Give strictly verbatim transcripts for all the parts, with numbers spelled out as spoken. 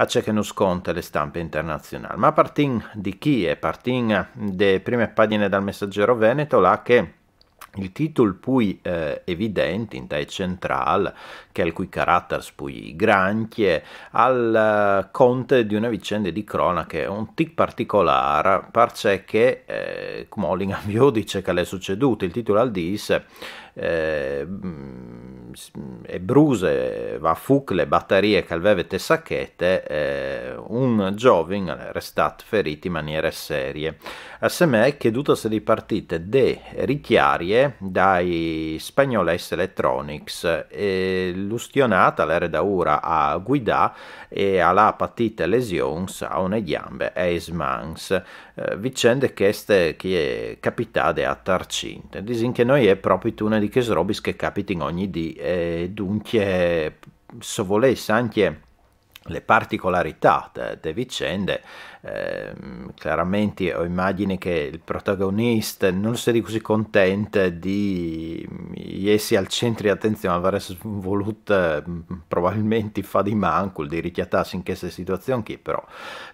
a ce che nus conte le stampe internazionâl. Ma partìn di chi? E partìn de prime pagjine dal Messaggero Veneto, là che il titul plui eh, evident, intai centrâl, chel cui caratars plui grancj, al eh, conte di une vicende di cronache un tic particolâr, parcè che, eh, cumò lin a viodi ce che al è sucedût. Il titul al dîs, eh, mm, e bruse, va a fûc le batarie che al veve te sachete, eh, un zovin al è restât ferît in maniere serie. Al semee che dutas lis partitis de ricjarie dai spagnolets eletronics, e l'ustionât al jere daûr a guidâ e al à patît lesions a une gjambe e aes mans. Eh, vicende cheste che e je capitade a Tarcint. Disìn che no je propit une di chês robis che e capitin ogni dì, e duncje, se o volês, ancje le particolaritât de, de vicende, eh, claramentri o imagjini che il protagonist nol sedi cussì content di jessi al centri di atenzion, al varès volût eh, probabilmentri fâ di mancul di ricjatâsi in cheste situazion chi, però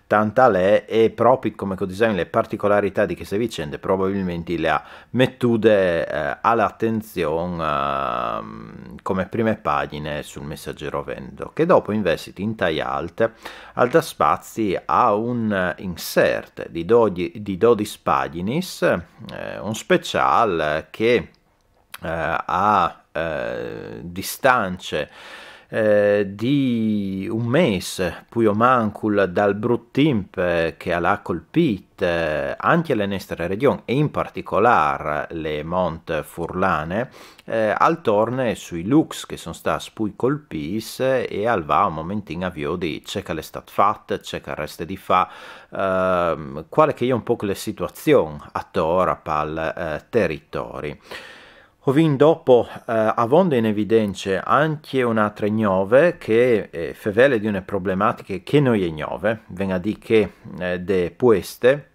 tant al è, e propit come che o disevin, le particolaritât di cheste vicende probabilmentri le à metude eh, a la atenzion eh, come prime pagjine sul Messaggero Veneto, che dopo invezit intai alt al dà spazi a un insert di dodis, di dodis pagjinis, eh, un speciâl che eh, a eh, distance eh, di un mês, plui o mancul, dal brut timp eh, che al à colpît eh, ancje le nestre regjon e in particolâr le mont furlane, eh, al torne sui lûcs che a son stâts plui colpîts e al va un momentin a viodi ce che al è stât fat, ce che al reste di fâ, ehm, cuale che e je un pôc le situazion ator pal eh, teritori. O vin dopo eh, avonde in evidence ancje une altre gnove che eh, e fevele di une problematiche che no je gnove, ven a dî che eh, de pueste,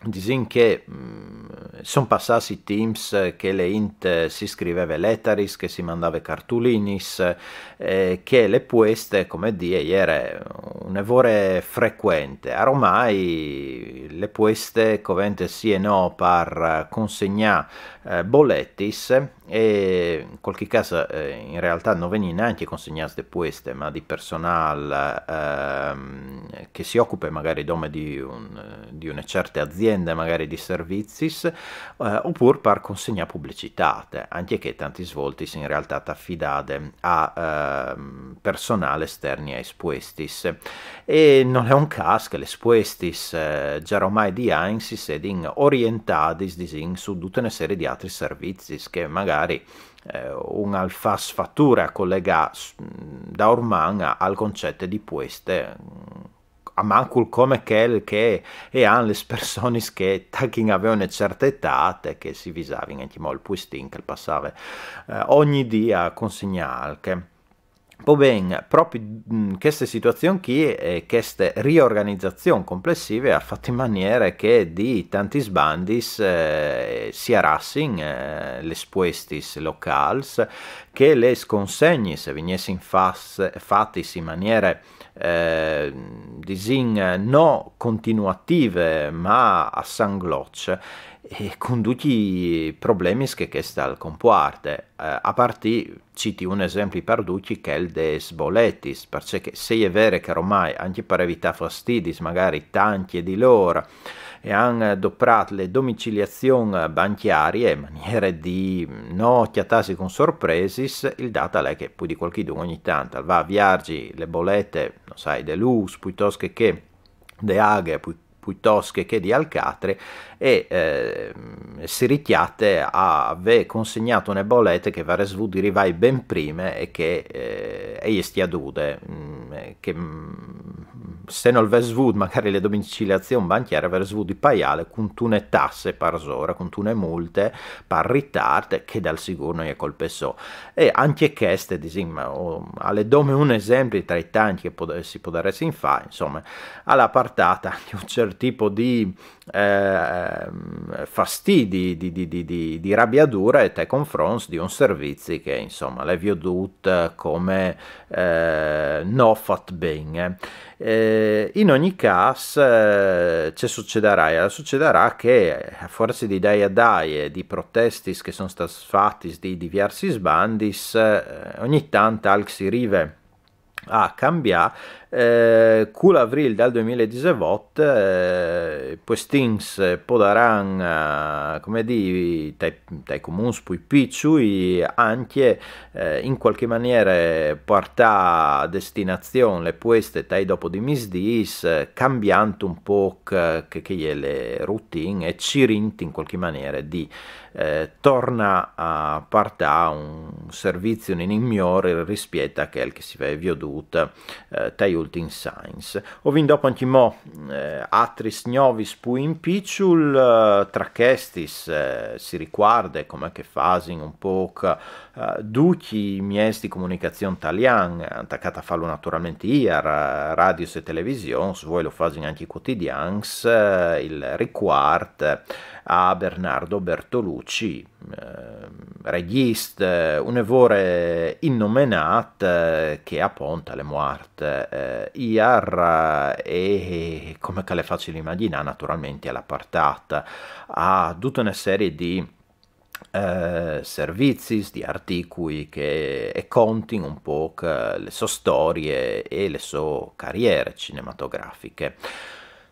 disìn che mm, a son passâts i timps che le int eh, si scriveve letaris, che si mandave cartulinis, eh, che le pueste, come dî, e jere une vore frecuente. Aromai le pueste e covente sì e no par consegnâ eh, boletis, e in cualchi câs eh, in realtât no vegnin nancje consegnâts de pueste, ma di personâl ehm, che si ocupe magari dome di, un, di une certe aziende, magari di servizis, eh, opûr par consegnâ publicitât, ancje che tantis voltis in realtât afidade a ehm, personâl esterni aes puestis. E nol è un câs che lis puestis, eh, za aromai di agns, si sedin orientadis, disìn, su dute une serie di altris servizis che magari eh, un al fâs fature a colegâ daurman al concet di pueste, mm, a mancul come chel che e àn lis personis che a tachin a vê une certe etât e che si visavin ancjemò il puestin che al passave eh, ogni dì a consegnâ alc. Po ben, propit mm, cheste situazion chi e cheste riorganizazion complessive e à fat in maniere che di tantis bandis eh, si arassin eh, lis puestis locâls, che lis consegnis a vignissin fas, fatis in maniere eh, disìn no continuative ma a sangloç, e cun ducj i problemis che chest al compuarte. Eh, a partî, citi un esempli par ducj, chel des boletis, parcè che se e je vere che aromai, ancje par evitâ fastidis, magari tancj di lôr e àn doprât le domiciliazion bancjarie in maniere di no cjatâsi cun sorpresis, il dât al è che plui di cualchidun ogni tant al va a vierzi le bolete, no sai, de lûs, pluitost che, che de aghe, plui, pluitost che, che di alc altri, e eh, si ricjate a vê consegnât une bolete che e varès vût di rivâi ben prime e che eh, e je stade dude, mm, che mm, se nol vès vût magari le domiciliazion banchiere, al varès vût di paiâle cuntune tasse parsore, cuntune multe par ritart, che dal sigûr no je colpe sô. E ancje cheste, disìn, al è dome un esempli tra i tancj che si podaressin fâ, insome, al à puartât ancje un ciert tipo di eh, fastidi, di, di, di, di, di rabiadure tai confronts di un servizi che, insome, al è viodût come eh, no fat ben. Eh, in ogni câs, eh, ce sucedarà? Al sucedarà che, a fuarce di daie a daie di protestis che a son stâts fatis di diviersis bandis, eh, ogni tant alc si rive a cambiâ. Eh, cul Avrîl dal doi mil e disevot, eh, puestins podaran, eh, come dî, tai, tai comuns plui piçui, ancje, eh, in cualchi maniere puartâ a destinazion le pueste tai dopo di misdîs, eh, cambiant un pôc, eh, chê, chê che e je le routine e cirint in cualchi maniere di eh, tornâ a puartâ un servizi un ninin miôr rispiet a chel che si veve viodût, eh, tai ultins agns. O vin dopo ancjemò, eh, altris gnovis plui in piçul, eh, tra chestis, eh, si ricuarde come che a fasin un pôc, eh, ducj i mieçs di comunicazion talian, tacât a fâlu naturalmentri IAR, radios e televisions, vuê lu fasin ancje i cuotidians, eh, il ricuart a Bernardo Bertolucci, eh, regjist, eh, une vore innomenât, eh, che apont al è muart, eh, IAR, eh, e, come che al è facil imagjinâ, naturalmentri al à puartât a dute une serie di eh, servizis, di articui che a contin un pôc le sô storie e le sô cariere cinematografiche.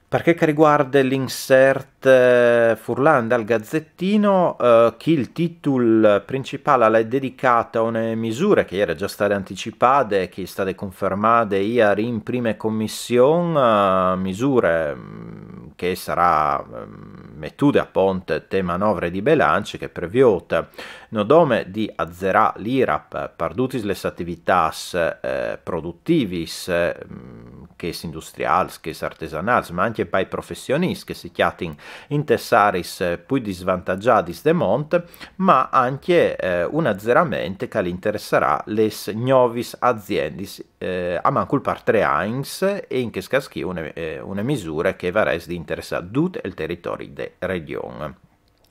Par chel che al ricuarde l'insert, eh, furlan dal Gazzettino, eh, chi il titul principâl al è dedicât a une misure che e jere za stade anticipade, che e je stade confermade îr in prime comission, eh, misure, mm, che e sarà, mm, metude a pont te manovre di belanç, che e previôt no dome di azerâ l'IRAP par dutis les ativitâts, eh, produtivis, mm, chês industriâls, chês artesanâls, ma ancje pai professioniscj che si cjatin intes areis, eh, plui disvantagjadis de mont, ma ancje, eh, un azerament che al interessarà les gnovis aziendis, eh, almancul par trê agns, e in chest câs chi une, eh, une misure che e varès di interessâ dut il teritori de regjon.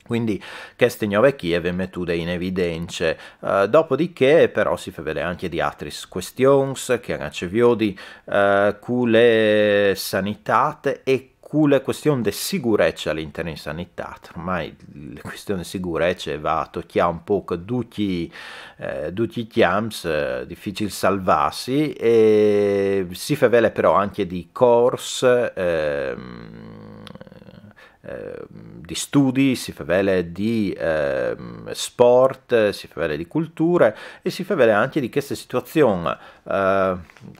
Cuindi cheste gnove chi e ven metude in evidence. Eh, dopodiché però si fevele ancje di altris cuestions che a àn a ce viodi, eh, cu le sanitât e cu le cuestion de sigurece al interni sanitât. Ormai le cuestion de sigurece e va a tocjâ un pôc ducj i, eh, ducj i cjamps, eh, dificil salvâsi, e si fevele però ancje di cors, ehm, eh, di studi, si fevele di, ehm, sport, si fevele di culture e si fevele ancje di cheste situazion, eh,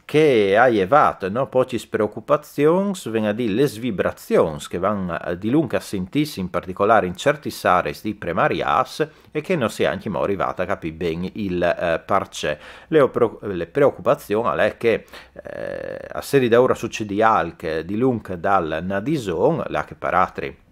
che e à jevât no pocjis preocupazions, ven a dî les vibrazions che a van, eh, dilunc a sintîsi, in particolâr in ciertis areis di premariâts, e che no si è ancjemò rivâts a capî ben il, eh, parcè. Le, le preocupazion al è che, eh, a sedi daûr a sucedi alc dilunc dal nadison, là che par altri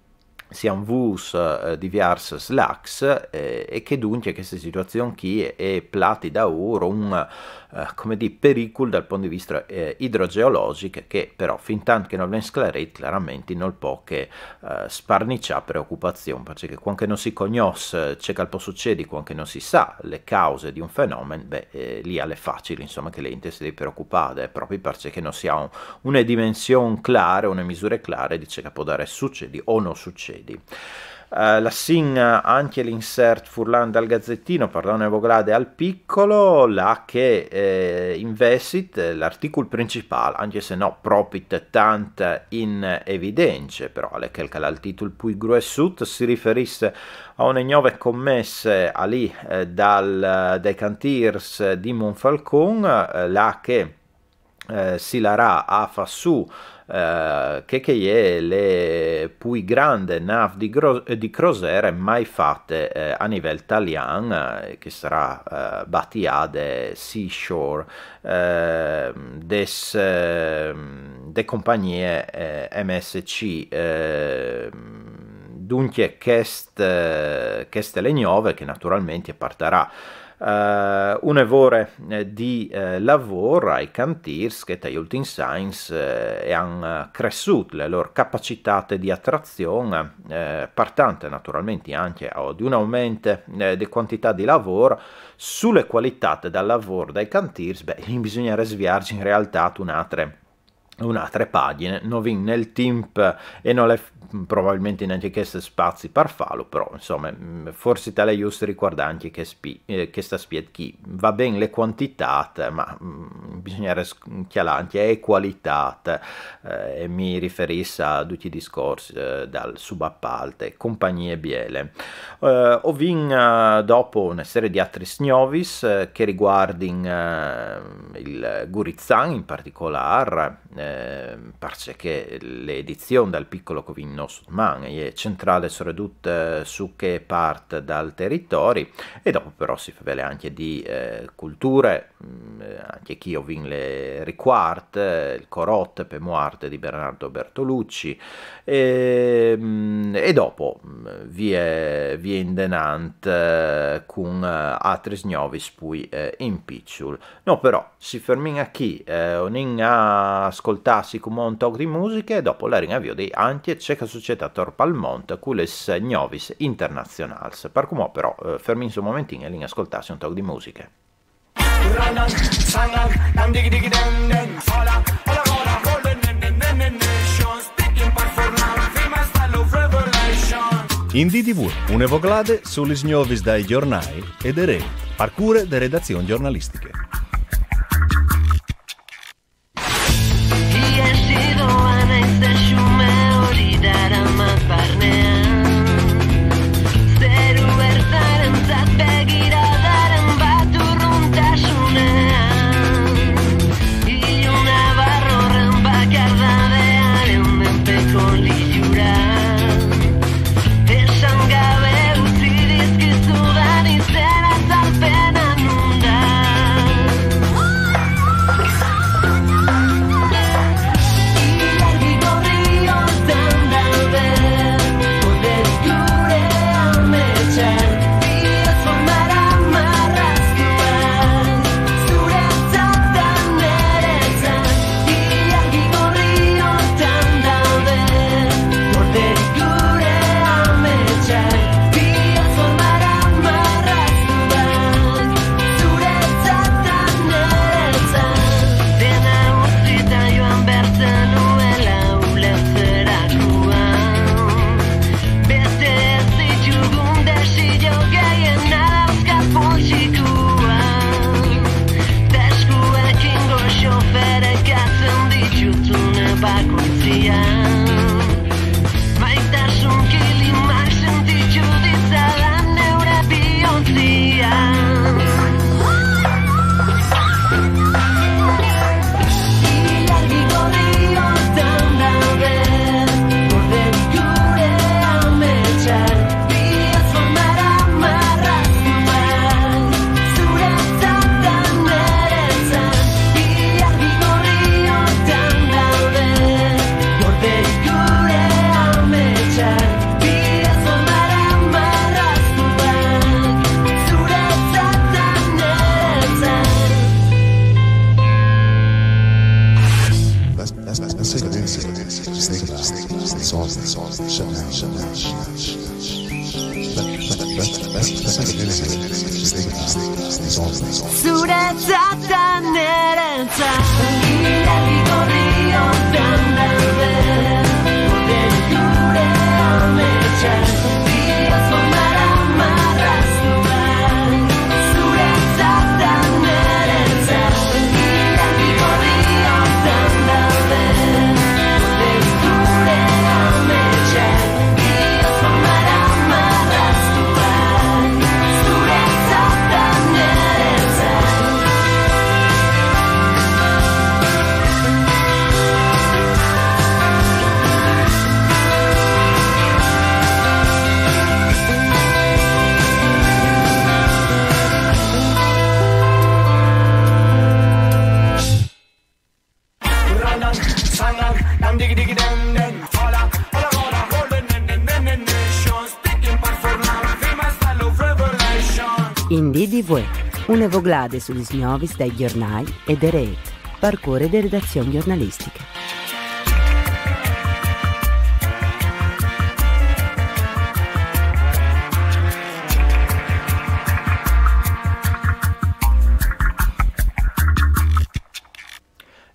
si àn vûts, eh, diviers lacs, eh, e che duncje cheste situazion chi e plati daûr un, eh, come dî, pericul dal pont di viste, eh, idrogeologjic, che però, fintant che nol ven sclarît, claramentri nol pò che, eh, sparniçâ preocupazion, parcè che cuant che no si cognòs, eh, ce che al pò sucedi, cuant che no si sa le cause di un fenomen, beh, eh, li al è facil, insome, che le int e sedi preocupade, propit parcè che no si à un, une dimension clare, une misure clare di ce che al podarès sucedi o no sucedi. Eh, lassìn ancje l'insert furlan dal Gazzettino, par dâ une voglade al picul, là che, eh, invezit, eh, l'articul principâl, ancje se no propit tant in evidence, però al è chel che al à il titul plui gruessut, si riferìs a une gnove comesse alì, eh, dal, dai cantîrs di Monfalcon, eh, là che eh, si larà a fâ sù, eh, chê che e je le plui grande nâf di, di crosere mai fate, eh, a nivel talian, eh, che e sarà, eh, batiade Seashore, eh, des, eh, de compagnie eh, M S C. Eh, dunque, queste, queste le gnove che naturalmente partarà eh, une vore eh, di eh, lavoro ai cantiers che dai ultimi anni eh, e hanno cresciuto le loro capacità di attrazione, eh, partante naturalmente anche di un aumento eh, di quantità di lavoro. Sulle qualità del lavoro dai cantiers, beh, bisogna sviarci in realtà un'altra un'altra pagina, non vin nel timp e non è probabilmente neanche questo spazi per farlo, però insomma forse te l'hai giusto ricordare anche che, spi- eh, che sta spiet chi va bene le quantità, ma mm, bisogna schialare anche le qualità eh, e mi riferisco a tutti i discorsi eh, dal subappalto e compagnie biele. Eh, o vin eh, dopo una serie di altri sgnovis eh, che riguardin eh, il Gurizan in particolare, eh, perché l'edizione dal piccolo Covin Nos man è centrale soprattutto eh, su che parte dal territorio e dopo però si fa anche di eh, culture, mm, eh, anche qui ho vin le riquart, eh, il Corot per muarte di Bernardo Bertolucci e, mm, e dopo mm, vie, vie in denant eh, con eh, altri sgnovis poi eh, in picciul. No, però si fermin a chi, eh, onin a ascoltarsi come un toc di musica e dopo la rinavio di anche c'è che succede attorno al mondo con le gnovis internazionali. Per come però eh, fermin su un momentin e lin ascoltarsi un toc di musica. In D D V, une voglade su lis gnovis dai giornai e de re, par cure de redazioni giornalistiche. In dì di vuê, une voglade su lis gnovis dai gjornâi e de rêt, par cure de redazion gjornalistiche.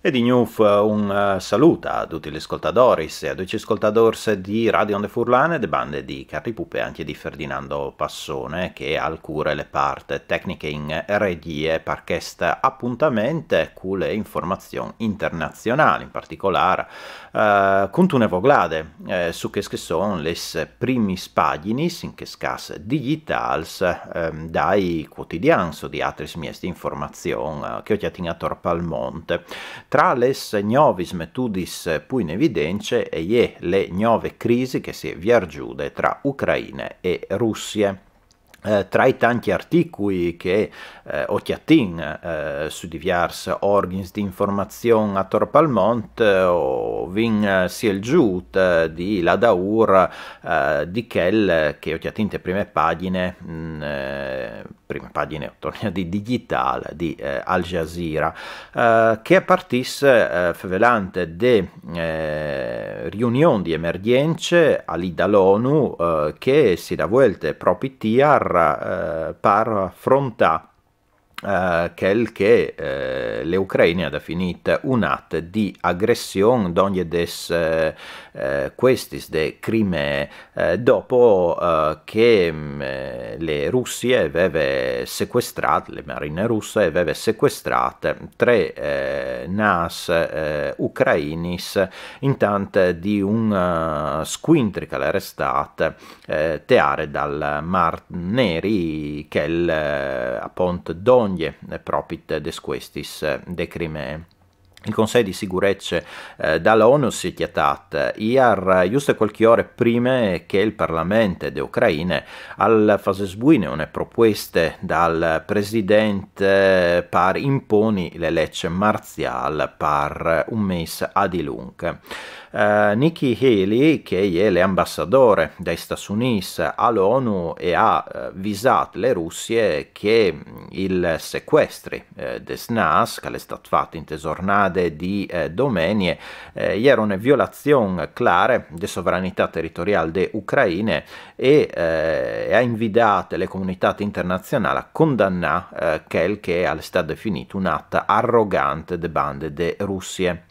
E di gnûf un eh, salût a dutis lis scoltadoris e a ducj i scoltadôrs di Radio Onde Furlane, de bande di Carli Pupe e ancje di Ferdinando Passone, che al cure la part tecniche in regjie par chest apontament cu la informazion internazionâl, in particolâr eh, cuntune voglade eh, su chês che a son lis primis pagjinis, in chest câs digjitâls, ehm, dai cuotidians o di altris mieçs di informazion eh, che o cjatìn ator pal mont. Tra lis gnovis metudis plui in evidence e je la gnove crisi che si è vierzude tra Ucraine e Russie. Eh, tra i tancj articui che eh, o cjatìn eh, su diviers orghins di informazion ator pal mont, eh, o vin eh, sielzût eh, di ladaûr eh, di chel che o cjatìn te prime pagjine, mm, eh, prime pagjine, o torni a dî, digjitâl di eh, Al Jazeera, eh, che a partìs eh, fevelante de eh, riunion di emergjence alì da l'ONU eh, che si da vuelte propit iar eh, par frontâ eh, chel che eh, la Ucraine e à definît un at di agression dongje des eh, eh, cuestis de Crimee, eh, dopo eh, che mm, eh, la Russie e veve secuestrât, la marine russe e veve secuestrât trê eh, nâfs eh, ucrainis intant di un eh, scuintri che al jere stât eh, te are dal Mâr Neri, chel eh, apont dongje eh, propit des cuestis eh, de Crimee. Il Consei di Sigurece eh, da l'ONU si è cjatât iar, juste cualchi ore prime che il Parlament de Ucraine al fasès buine une propueste dal president eh, par imponi la leç marziâl par un mês a dilunc. Eh, Nikki Haley, che e je la ambassadore dai Stâts Unîts a l'ONU, e à eh, visât la Russie che il secuestri eh, des nâfs, che al è stât fat inte zornade di eh, domenie, eh, e jere une violazion clare de sovranitât teritoriâl de Ucraine e eh, e à invidât la comunitât internazionâl a condanâ eh, chel che al è stât definît un at arogant de bande de Russie.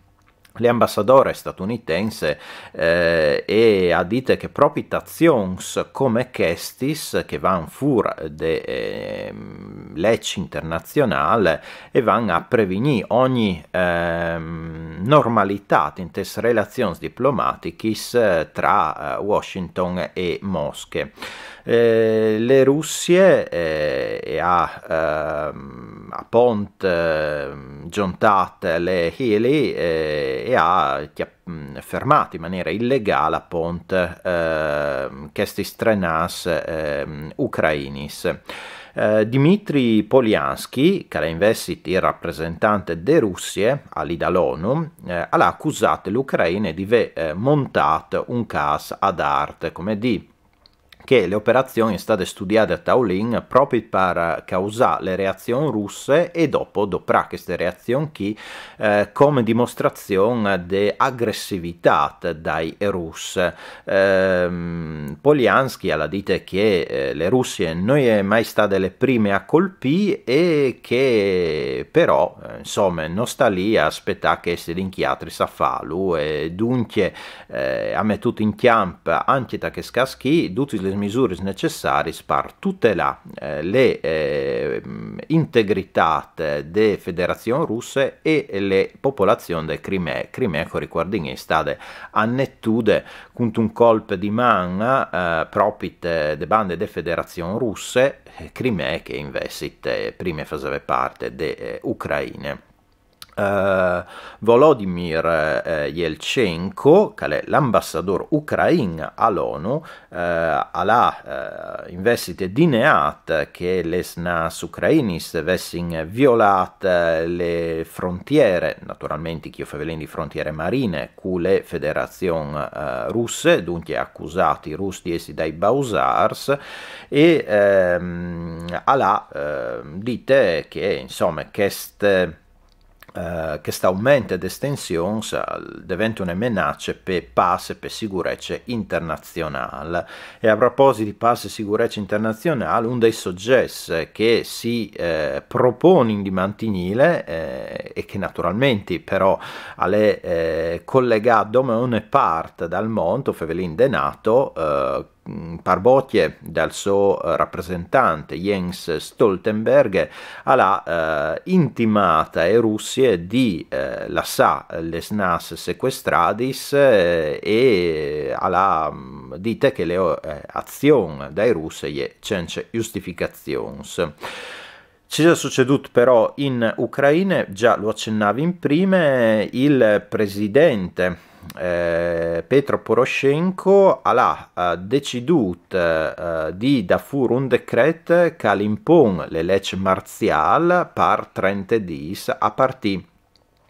La ambassadore statunitense eh, e à dite che propit azions come chestis che van fûr de eh, leç internazionâl e van a prevignî ogni eh, normalitât intes relazions diplomatichis eh, tra eh, Washington e Mosche. Eh, la Russie eh, e à ehm, apont eh, zontât la Haley eh, e à cjap- mm, fermât in maniere ilegâl apont eh, chestis trê nâfs eh, ucrainis. Eh, Dmitry Poljanskij, che al è invezit il rapresentant de Russie alì da l'ONU, eh, al à acusât la Ucraine di vê eh, montât un câs ad art, come dî che la operazion e je stade studiade a taulin propit par causâ la reazion russe e dopo doprâ cheste reazion chi eh, come dimostrazion de agressivitât dai Rus. Ehm, Poljanskij al à dite che eh, la Russie no je mai stade la prime a colpî e che però eh, insome no sta lì a spietâ che a siedin chei altris a fâlu e duncje eh, à metût in cjamp ancje ta chest câs chi dutis lis misuris necessariis par tutelâ eh, la eh, integritât de Federazion Russe e la popolazion de Crimee. Crimee, che o ricuardìn, e je stade anetude cuntun colp di man eh, propit eh, de bande de Federazion Russe, eh, Crimee che invezit eh, prime e faseve part de eh, Ucraine. Uh, Volodymyr uh, Yelchenko, che è l'ambassador ucrain all'ONU, uh, al à uh, investite dineat che les nas ucrainis vessin violat le frontiere, naturalmente chi o fevelin di frontiere marine, cu le federazion russe, dunque accusati rus di essere dai bausars, e um, al à dite che insomma queste Uh, che sta aumente des tensions uh, deventa une menace pe pace e pe sicurece internazionale. E a proposito di pace e sicurece internazionale, un dei soggetti che si eh, proponin di mantignile eh, e che naturalmente però al è eh, collegato come une parte dal mondo, fevelin de NATO, eh, par bocje dal so eh, rappresentante Jens Stoltenberg, al à eh, intimata e Russie di eh, lassà les nas sequestradis eh, e al à mm, dite che le eh, azion dai russe je cence giustificazions. Ci è succedut però in Ucraine, già lo accennavi in prime, il presidente eh, Petro Poroshenko al à eh, decidut eh, di da fur un decret che al impon le leggi marzial par trenta dis a partì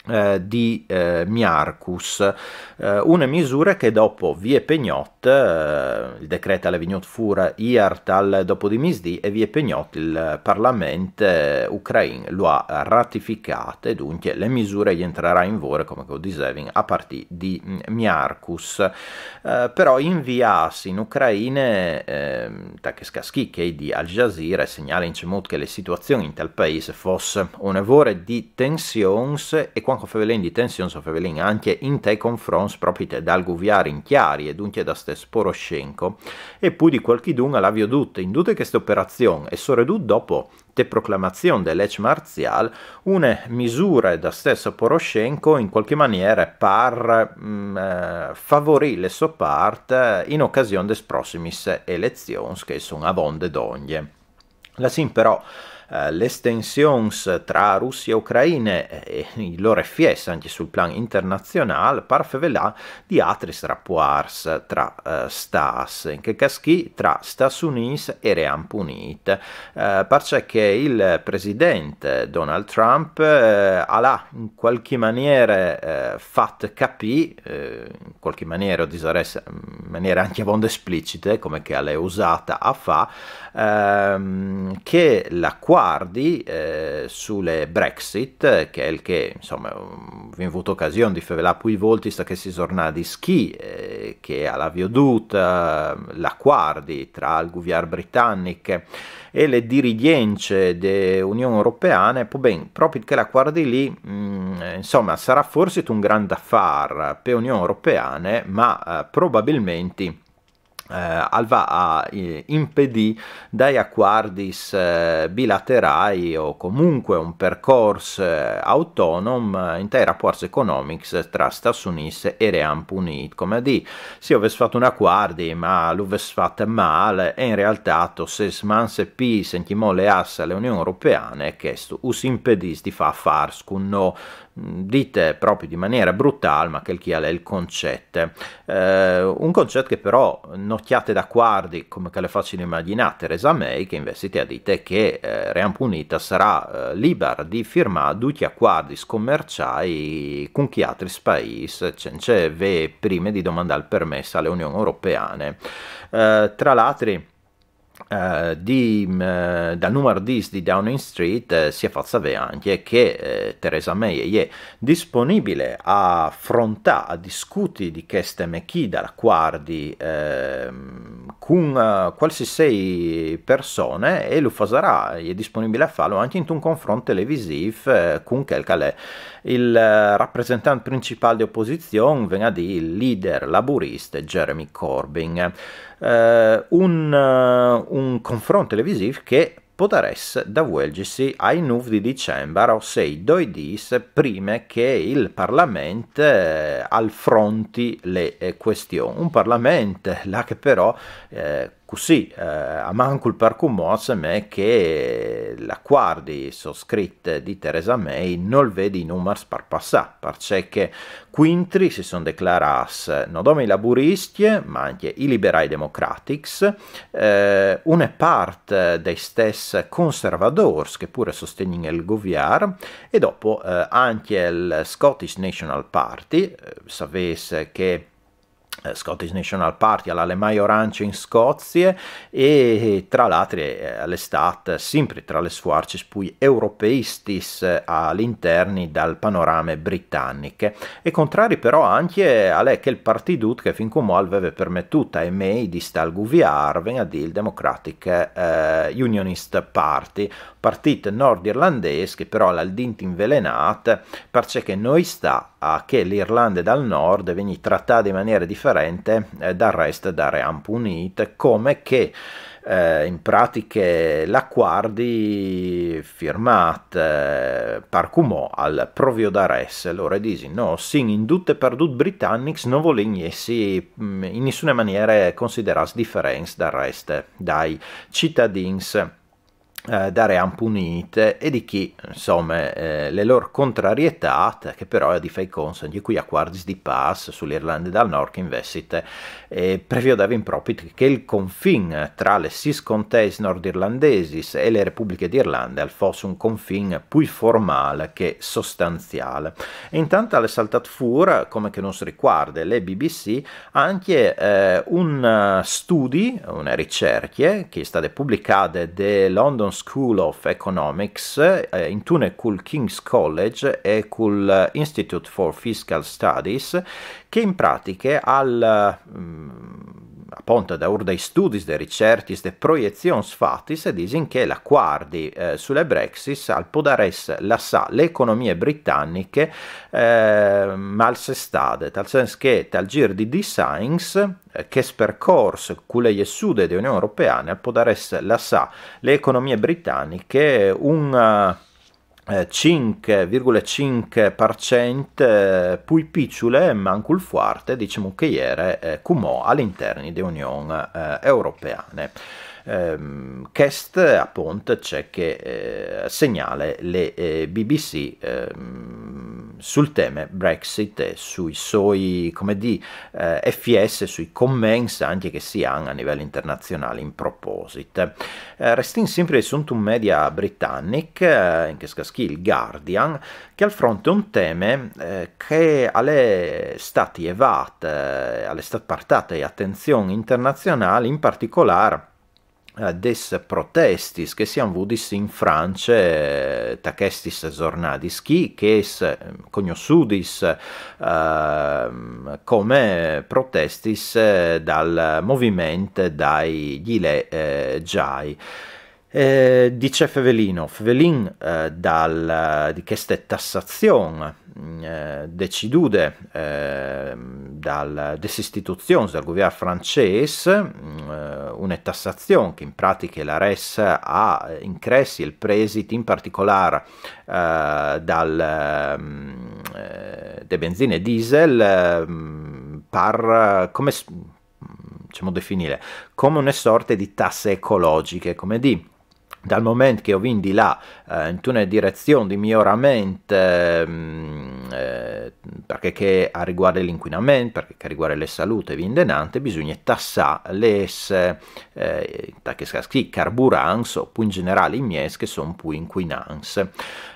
eh, di eh, Miarcus, eh, une misure che dopo vie pegnot, eh, il decret al è vignut fur ier tal dopo di misdì e vie pegnot il Parlament eh, ucrain lo à ratificat e dunque le misure entrerà in vore, come che o disevin, a partì di mm, Miarcus. Eh, però invias in Ucraine, eh, da che scaschi che di Al Jazeera, segnala in cemut che le situazioni in tal paese fosse une vore di tensions e quando fevelin di tensions fevelin anche in te confronts proprio dal guviar in chiari e dunque da stes Poroshenko e poi di qualchidun al à viodut in tutte queste operazioni e soredut dopo te proclamazion de legge marzial une misure da stesso Poroshenko in qualche maniera par mm, eh, favorire le so part in occasione des prossimis elezions che sono avonde d'ogni. La sin però eh, les tensions tra Russia e Ucraine eh, e i loro effets anche sul plan internazionale par fevelà di altri rapports tra eh, stats, in che caschi tra Stati Uniti e Ream Unit, eh, perché che il presidente Donald Trump eh, ha in qualche maniera eh, fatto capire, eh, in qualche maniera o disares in maniera anche abbastanza esplicita, come che l'è usata a fa, ehm, che l'accordi eh, sulle Brexit, che è il che insomma ho avuto occasione di fevelà più volte, sta che si sorna di schi, eh, che ha la vioduta, l'accordi tra il governo britannico e le dirigenze dell'Unione Europea, po ben, proprio che l'accordi lì, mh, insomma, sarà forse un grande affare per l'Unione Europea, ma eh, probabilmente eh, al va a eh, impedì dai acquardis eh, bilaterai o comunque un percorso eh, autonom eh, in tai rapports economics tra Stati Uniti e Ream Unit. Come a dì, se avesse fatto un accordi ma lo avesse fatto male e in realtà se smanse pi sentimo le asse all'Unione Europea, che us impedis di far fars con no dite proprio di maniera brutale, ma quel che è il concetto. Eh, un concetto che però non chiate d'accordi, come che le faccio immaginare Theresa May, che invece ti ha detto che eh, Ream Unita sarà eh, libera di firmare tutti gli accordi commerciali con chi altri paesi, senza prima di domandare il permesso alle Unioni Europee. Eh, tra l'altro, Uh, di, uh, dal numero dis di Downing Street uh, si è fatto sapere anche che Theresa May è disponibile a affrontare, a discutere di queste mechide d'accordi ehm, con qualsiasi persone e lo farà, è disponibile a farlo anche in un confronto televisivo con quel che è il rappresentante principale di opposizione, venga di il leader laburista Jeremy Corbyn. eh, un, eh, un confronto televisivo che podarès davuelgisi ai nov di dicembre, o sei doi dis prima che il Parlament eh, al fronti le eh, questioni. Un Parlament là che però eh, Cussì, eh, a mancul par cumò, al semee che l'acuardi soscrit di Theresa May nol vedi i numars par passà, parcè che cuintri si son declarâts no dome i laburiscj, ma ancje i liberâi democratics, eh, une part dai stes conservadôrs che pur a sostegnin il guviarm, e dopo, eh, ancje il Scottish National Party, eh, savês che eh, Scottish National Party al à la maiorance in Scozie e, tra l'altri, eh, al è stât simpri tra lis fuarcis plui europeistis, eh, al interni dal panorame britanic. E contrari però ancje al è chel partidut che fin cumò al veve permetût ae May di stâ al guviarm, vegn a dî il Democratic, eh, Unionist Party, partît nordirlandês che però al à il dint invelenât, parcè che no sta a che la Irlande dal Nord e vegni tratade in maniere diferente, eh, dal rest dal Reamp Unît, come che, eh, in pratiche l'acuardi firmât, eh, par cumò al proviodàs. Lôr a disin: «No, o sin in dut e par dut britanics, no volìn jessi, mm, in nissune maniere considerâts diferents dal rest dai citadins, eh, dal Reamp Unît», e di chi, insome, eh, la lôr contrarietât, che però e à di fâ i conts ancje cui acuardis di pâs su la Irlande dal Nord, che invezit, eh, previodevin propit che il confin tra lis sîs conteis nordirlandesis e la Republiche di Irlande al fos un confin plui formâl che sostanziâl. E intant al è saltât fûr, come che nus ricuarde la B B C, ancje, eh, un, eh, studi, une ricercje, che e je stade publicade de London School of Economics, eh, intune cul King's College e cul Institute for Fiscal Studies, che in pratiche al, mm, apont daûr dai studis, des ricercjis, des proiezions fatis, a disin che l'acuardi, eh, sul Brexit al podarès lassâ la economie britaniche, eh, malsestade, tal sens che tal gîr di dîs agns, eh, chest percors cu la jessude de Union Europeane al podarès lassâ la economie britaniche un, eh, eh, cinc virgule cinc par cent, eh, plui piçule, mancul fuarte, disìn che e jere, eh, cumò al interni de Union, eh, Europeane. Ehm, chest, apont, ce che, eh, segnale la, eh, B B C, ehm, sul teme Brexit e sui soi, come dî, eh, efiets, sui comments ancje che si àn a nivel internazionâl in proposit. Eh, restìn simpri suntun media britanic, eh, in chest câs chi il Guardian, che al fronte un teme, eh, che al è stât jevât, eh, al è stât puartât ae atenzion internazionâl, in particolâr, eh, des protestis che si àn vûdis in France, eh, ta chestis zornadis chi, chês, eh, cognossudis, ehm, come protestis, eh, dal moviment dai Gilets, eh, jaunes. Eh, di ce fevelìn? Fevelìn, eh, dal, di cheste tassazion, mm, eh, decidude, eh, dal, des istituzions dal guviarm francês, mm, eh, une tassazion che in pratiche e larès a, eh, incressi il presit, in particolâr, eh, dal, mm, eh, de benzine e diesel, mm, par, come s-, mm, cemût definîle, come une sorte di tasse ecologiche, come dî, dal moment che o vin di lâ, eh, intune direzion di miorament, ehm, eh, par chel che al rivuarde l'incuinament, par chel che al rivuarde la salût e vie indenant, bisugne tassâ lis, eh, ta chest câs chi, carburants o plui in gjenerâl i mieçs che a son plui incuinants.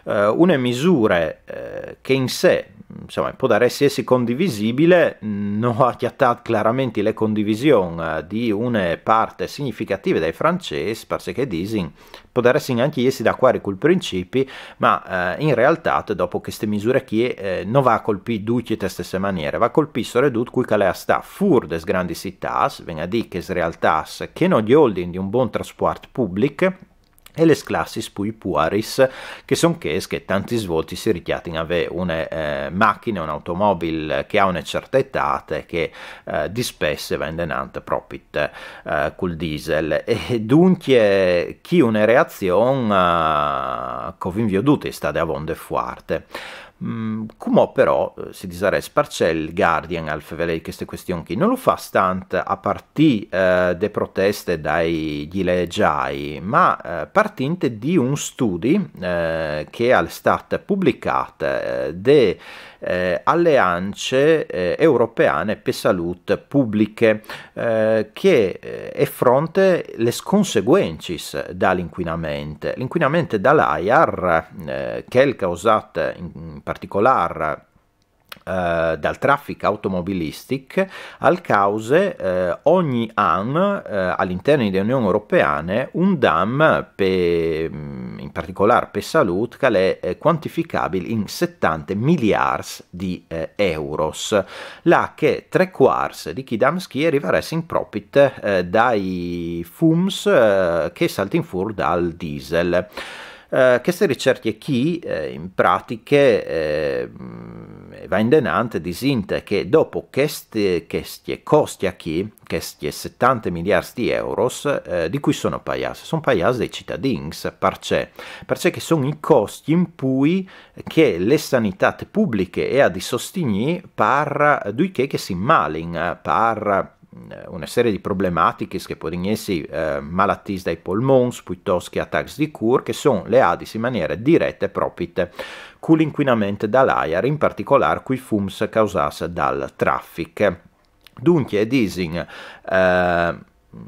Eh, une misure, eh, che in se, insome, e podarès jessi condivisibile, no à cjatât clarementri la condivision, eh, di une part significative dai francês, parcè che a disin, podaressin ancje jessi d'acuardi cul principi, ma, eh, in realtât dopo cheste misure chi, eh, no va a colpî ducj te stesse maniere, va a colpî soredut cui che al è a stâ fûr des grandis citâts, vegn a dî chês realtâts che no gjoldin di un bon traspuart public, e lis classis plui puaris, che a son chês che tantis voltis si ricjatin a vê une, eh, machine, un automobil che e à une certe etât e che, eh, dispès e va indenant propit, eh, cul diesel. E duncje chi une reazion, eh, che o vin viodût e je stade avonde fuarte. Mm, cumò però, eh, si disarès parcè il Guardian al fevele di cheste question chi. Non lu fâs tant a partî, eh, de proteste dai ghilegiai, ma, eh, partint di un studi, eh, che al è stât publicât, eh, de, eh, Aleance, eh, Europeane pe Salût Publiche, eh, che, eh, e fronte les conseguencis dal incuinament. L'incuinament dal aiar, eh, chel causât in, in particolâr, eh, dal trafic automobilistic, al cause, eh, ogni an, eh, al interni de Union Europeane un dam pe, mm, in particolâr pe salût, che al è, eh, cuantificabil in setante miliarts di, eh, euros. Là che trê cuarts di chei dams chi a rivaressin propit, eh, dai fums, eh, che a saltin fûr dal diesel. Eh, cheste ricercje chi, eh, in pratiche, eh, mm, e va indenant disint che dopo cheste, cheste costie chi, chescj setante miliarts di euros, eh, di cui sono paiâts? Sono paiâts dai citadins. Parcè? Parcè che sono i coscj in pui che le sanitât publiche e à di sostignî par ducj chei che si malin, par, eh, une serie di problematichis che a podin jessi, eh, malatîs dai polmons, pluitost che atacs di cûr, che sono leadis in maniere direte propit cul incuinament dal aiar, in particolâr cui fums causâts dal trafic. Duncje, disin, eh,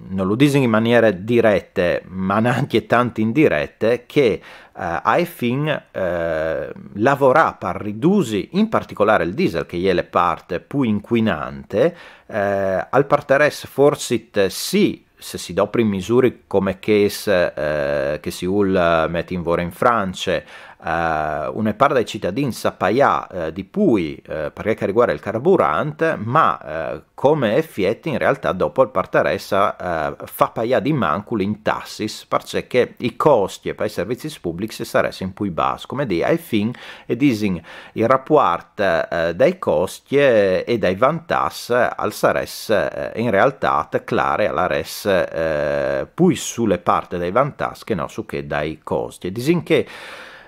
non lu disin in maniere direte, ma nancje tant indirete, che, eh, a è fin, eh, lavorâ par ridusi in particolâr il diesel, che e je le part plui incuinante, eh, al partarès forsit sì, se si doprin misuris come chês, eh, che si vûl, eh, meti in vore in France, eh, une part dai citadins a paiâ, eh, di plui, eh, par chel che al rivuarde il carburant, ma, eh, come efiet in realtât dopo al partarès a, eh, fâ paiâ di mancul in tassis, parcè che i coscj pai servizis publics a saressin plui bas. Come dî, a è fin, e disin, il rapuart, eh, dai coscj e dai vantâs al sarès, eh, in realtât clâr, al larès, eh, plui su le part dai vantâs che no su chê dai coscj. Disin che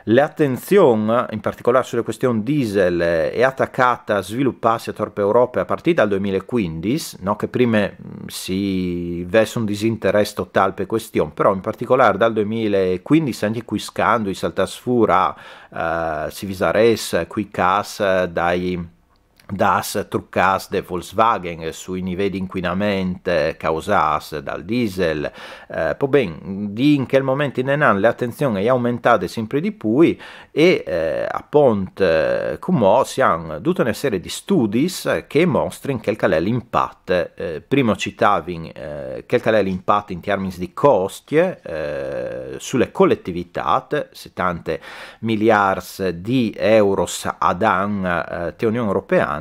le atenzion, in particolâr su le cuestion diesel, eh, e je tacade a svilupâsi ator pe Europe a partî dal doi mil e cuindis, no che prime, mm, si ves un disinterès totâl pe cuestion, però in particolâr dal doi mil e cuindis ancje cui scanduis saltâts fûr, eh, si visarès, cui câs, eh, dai dâs trucâts de Volkswagen sui nivei di incuinament, eh, causâts dal diesel. Eh, po ben, di in chel moment indenant le atenzion e je aumentade simpri di plui e, eh, apont, eh, cumò si àn dute une serie di studis che a mostrin chel che al è l'impat. Eh, prime o citavin, eh, chel che al è l'impat in tiermins di coscj, eh, su le coletivitât, setante miliarts di euros ad an, eh, te Union Europeane,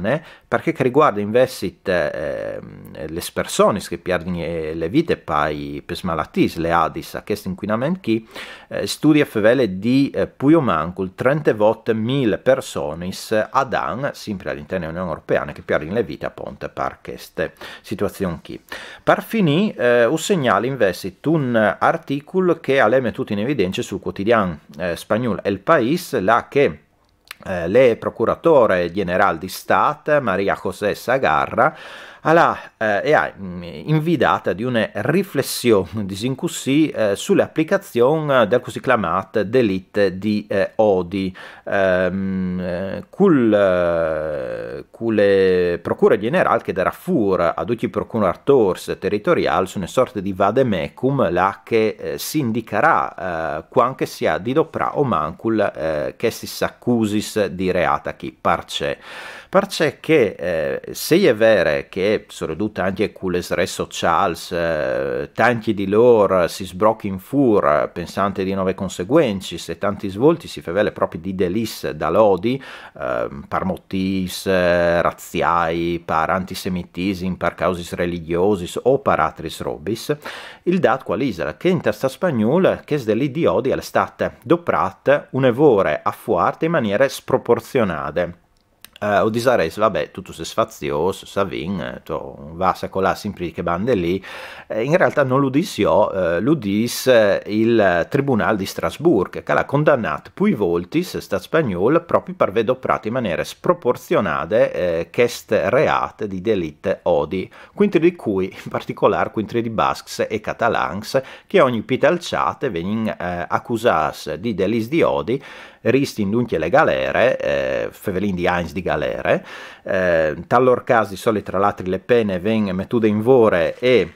par chel che al rivuarde invezit, eh, les personis che a pierdin, eh, le vite pai, pes malatîs leadis a chest incuinament chi, eh, il studi al fevele di, eh, plui o mancul trentevot mil personis ad an, simpri al interni de Union Europeane, che a pierdin le vite apont par cheste situazion chi. Par finî, eh, us segnâl invezit un articul che al è metût in evidence sul cuotidian, eh, spagnûl El País, là che, eh, le procuratore gjenerâl di Stât, Maria José Sagarra, al à, eh, e à, mm, invidât a di une riflession, disìn cussì, eh, su le aplicazion dal cussì clamât delit di, eh, odi. Ehm, cul, eh, cu le procure gjenerâl che e darà fûr a ducj i procuratôrs teritoriâls une sorte di vademecum, là che, eh, si indicarà, eh, cuant che si à di doprâ o mancul, eh, chestis acusis di reât chi. Parcè? Parcè che, eh, se e je vere che, soredut ancje cu les rêts sociâls, eh, tancj di lôr si sbrochin fûr pensant di nove conseguencis, e tantis voltis si fevele propit di delits dal odi, ehm, par motîfs, eh, raziâi, par antisemitisim, par causis religjosis o par altris robis. Il dât cuâl isal? Che intal Stât spagnûl chest delit di odi al è stât doprât une vore a fuart in maniere sproporzionade. eh, o disarès, vabbè, tu, tu ses fazios, savìn, eh, tu vas a colà simpri di che bande lì. Eh, in realtà no lu dis jo, eh, lu dis, eh, il Tribunal di Strasburg, che l'ha condanat pui voltis, stat spagnol, propi par vê doprât in maniere sproporzionade, eh, chest reât di delit odi, cuintri di cui in particolâr cuintri di bascs e catalans, che ogni pi tal chat vegnin, eh, acusâts di delits di odi, ristin duncje le galere, eh, fevelìn di agns di galere, eh, tal lôr câs di solit tra l'altri le pene ven metude in vore e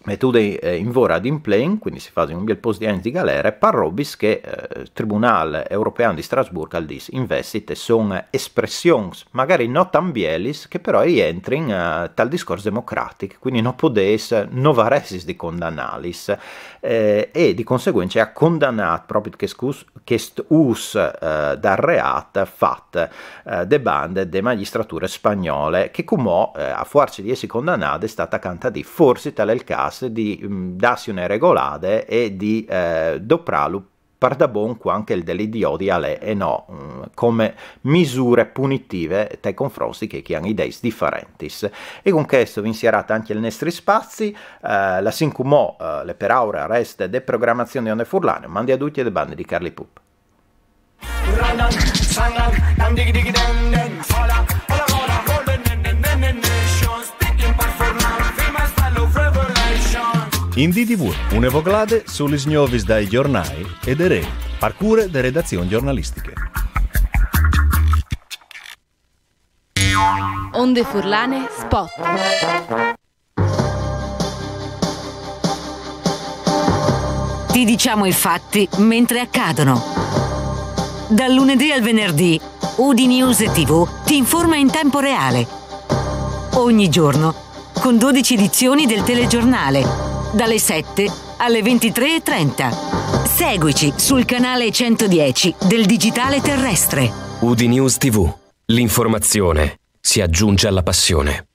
metude, eh, in vore ad implen, cuindi si fasin un biel pôc di agns di galere, par robis che, eh, Tribunâl European di Strasburg al dis invezit e son espressions magari no tan bielis, che però a rientrin, eh, tal discors democratic, cuindi no podês, no varessis di condanâlis, eh, e di conseguence al à condanât propit chest us, chest us, eh, dal reât fat, eh, de bande de magistrature spagnole, che cumò, eh, a fuarce di jessi condanade, e je stade tacade a dî forsit al è il câs di, mm, dâsi une regolade e di, eh, doprâlu pardabon cuant che il delit di odi al è e no, mm, come misure punitive tai confronts di chei che a àn ideis diferentis. E cun chest o vin sierât ancje il nestri spazi, eh, lassìn cumò, eh, le peraule al rest de programazion di Onde Furlane, mandi a ducj e de bande di Carli Pup. In D D V, une voglade su lis gnovis dai gjornâi e de rê, par cure de redazion gjornalistiche. Onde Furlane Spot. Ti diciamo i fatti mentre accadono. Dal lunedì al venerdì, Udine News T V ti informa in tempo reale. Ogni giorno, con dodici edizioni del telegiornale, dalle sette alle ventitré e trenta. Seguici sul canale centodieci del digitale terrestre. Udine News T V. L'informazione si aggiunge alla passione.